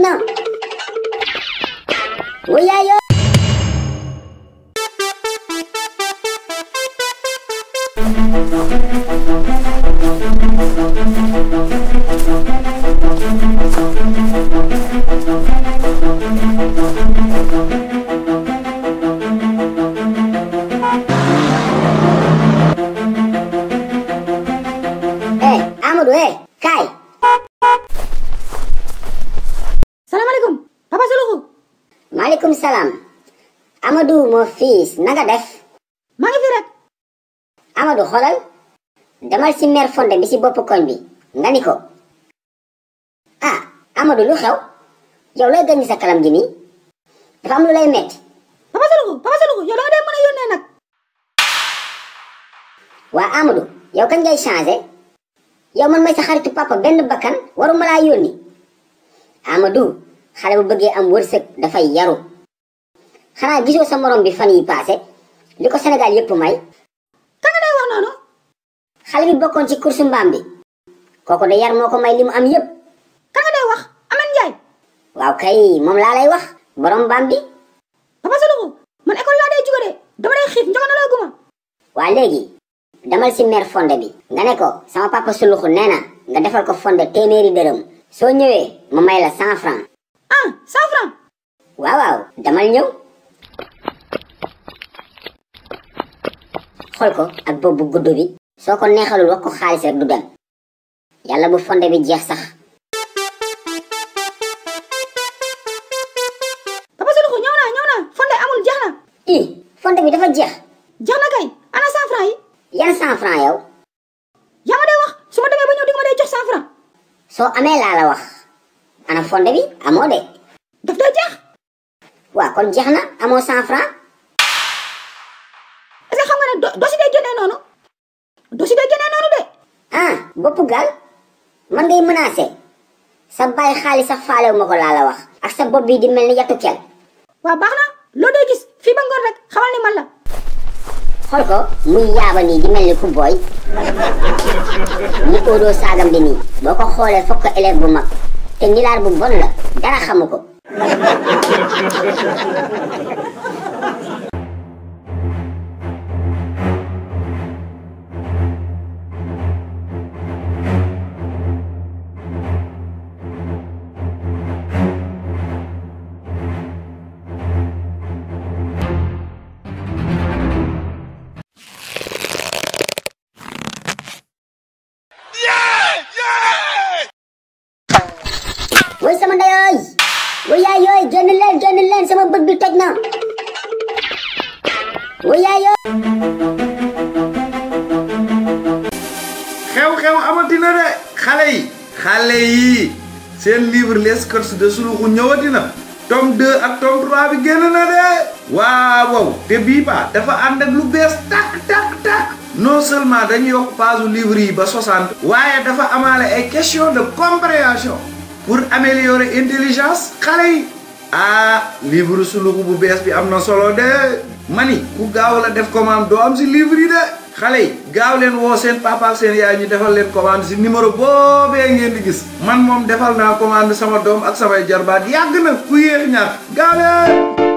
na woyaayo Amadou kaay. salaamaaleykum papa Suluxu. maaleykum salaam. Amadou moo fils nanga def. maa ngi fi rek. Amadou xoolal demal si mère Fonde bi si bopp koñ bi nga ni ko ah Amadou lu xew yow lay gëñ sa kalam gi nii dafa am lu lay metti. papa Suluxu yow da nga dee mën a yónnee nag. waa Amadou yow kañ ngay changé yow man may sa xaritu papa benn bakkan waruma laa yónni. Amadou xale bu bëggee am wërsëg dafay yaru xanaa gisoo sa morom bi fan yi paase li ko Sénégal yépp may. ka nga day wax noonu. xale bi bokkoon ci course mbaam bi kooku de yar moo ko may li mu am yépp. ka nga day wax Amen Njaay. waaw kay moom laa lay wax borom mbaam bi. papa Suluxu man école laa day jóge de dama day xiif njogoon na la guma. waa léegi demal si mère Fonde bi nga ne ko sama papa Suluxu nee na nga defal ko Fonde téeméeri dërëm soo ñëwee ma may la 100 francs. ah 100 francs. waaw demal ñëw xool ko ak boobu gudd bi soo ko neexalul wax ko xaalis rek du dem yàlla bu Fonde bi jeex sax. papa Suluxu ñëw naa Fonde amul jeex na. Fonde bi dafa jeex. jeex na kay ana 100 francs yi. yan 100 francs yow. yaa ma day wax su ma demee ba ñëw di ma day jox 100 francs. soo amee laa la wax ana Fonde bi amoo de. daf day jeex. waaw kon jeex na amoo 100 francs. est-ce que xam nga ne doo si day génnee noonu. doo si day génnee noonu de. ah boppu gaal man ngay menacé sa bàyyi xaalis sax faalewu ma ko laa la wax ak sa bopp bi di mel ni yattu kel. waaw baax na loo day gis fii ba ngoon rek xamal ni man la. xool ko muy yaaba nii di mel ni ku booy ni óodoo saagam bi nii boo ko xoolee foog ko élève bu mag te nilaar bu bon la dara xamu ko. woy sama ndeyooy woyaay yooy génn leen sama bët bi toj na woyaay yooy. xew-xew amatina de xale yi seen livre les courses de Suluxu ñëwatina tome 2 ak tome 3 bi génn na de waaw te bii ba dafa ànd ak lu bees tak non seulement dañu yokk page livre yi ba 60 waaye dafa amaale ay question de compréhension pour améliorer intelligence xale yi. livre Suluxu bu bees bi am na solo de mani ku gaaw la def commande doo am si livre yi de xale yi gaaw leen woo seen papa ak seen yaay ñu defal leen commande si numéro boobee ngeen di gis man moom defal naa commande sama doom ak samay jarbaat yàgg na ku yéex ñaar gaaw leen